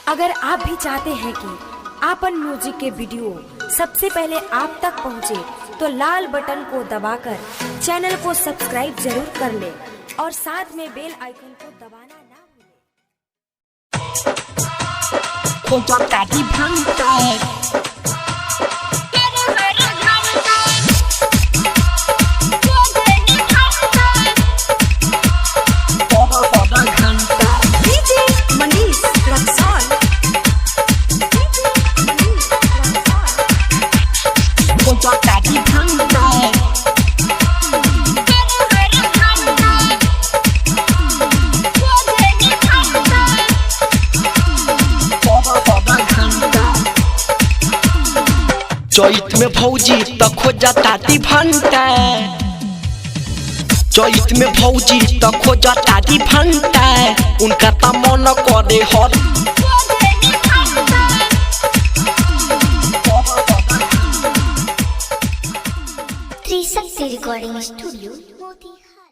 अगर आप भी चाहते हैं कि आपन म्यूजिक के वीडियो सबसे पहले आप तक पहुंचे, तो लाल बटन को दबाकर चैनल को सब्सक्राइब जरूर कर ले और साथ में बेल आइकन को दबाना ना भूलें। DJ Manish Raxaul. चैत में भौजी त खोजता ती भंटा। चैत में भौजी त खोजता ती भंटा, उनका त मन करे हर। त्रिशक्ति रिकॉर्डिंग स्टूडियो,